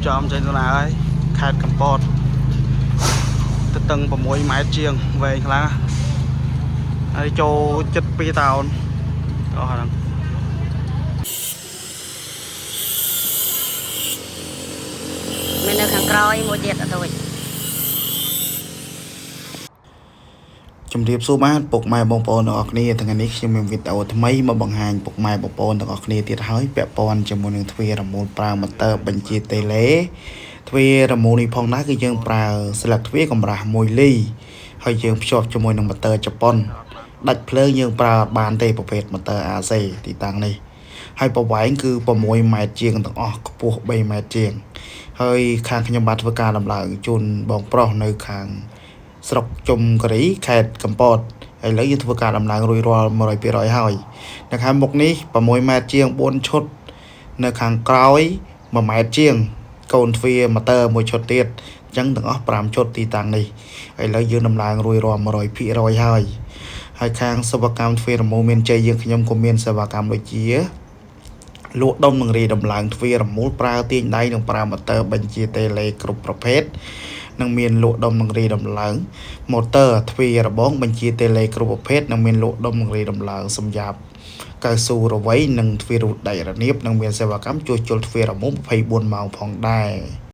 ចំចេញទៅណាហើយខេត្តកំពតទៅតឹង6ម៉ែត្រជាងវែងខ្លាំងណាស់ហើយចូលចិត្ត2តោនអស់ហ្នឹង មាននៅខាងក្រោយមួយទៀតអត់ទូច ជំរាបសួរបាទពុកម៉ែបងប្អូនទាំងអស់គ្នាថ្ងៃនេះខ្ញុំមានវីដេអូថ្មីមកបង្ហាញពុកម៉ែបងប្អូនទាំងអស់គ្នាទៀតហើយពាក់ព័ន្ធជាមួយនឹងទ្វាររមូលប្រើម៉ូទ័របញ្ជាតេឡេទ្វាររមូលនេះផងដែរគឺយើងប្រើស្លឹកទ្វារកម្រាស់1លីហើយយើងភ្ជាប់ជាមួយនឹងម៉ូទ័រជប៉ុនដាច់ភ្លើងយើងប្រើអត់បានទេប្រភេទម៉ូទ័រ AC ទីតាំងនេះហើយប្រវែងគឺ6ម៉ែត្រជាងទាំងអស់ខ្ពស់3ម៉ែត្រជាងហើយខាងខ្ញុំបាទធ្វើការដំឡើងជូនបងប្រុសនៅខាង ស្រុកជុំគិរីខេត្តកំពតឥឡូវយើងធ្វើការដំឡើងរួចរាល់100%ហើយនៅខាងមុខនេះ6ម៉ែត្រជាង4ឈុតនៅខាងក្រោយ1ម៉ែត្រជាង កូនទ្វារម៉ូទ័រមួយឈុតទៀតអញ្ចឹងទាំងអស់5ឈុតទីតាំងនេះឥឡូវយើងដំឡើងរួចរាល់100%ហើយហើយខាងសិប្បកម្មទ្វាររមូលមានជ័យយើងខ្ញុំក៏មានសេវាកម្មដូចជាលក់ដុំនិងរាយដំឡើងទ្វាររមូលប្រើទាញដៃនិងប្រើម៉ូទ័របញ្ជាតេឡេគ្រប់ប្រភេទនិងមានលក់ដុំនិងរាយដំឡើង ម៉ូទ័រទ្វាររបងបញ្ជាតេឡេគ្រប់ប្រភេទនិងមានលក់ដុំនិងរាយដំឡើងសម្រាប់កៅស៊ូរវៃនិងទ្វាររូតដែករនាបនិងមានសេវាកម្មជួសជុលទ្វាររមុំ24ម៉ោងផងដែរ។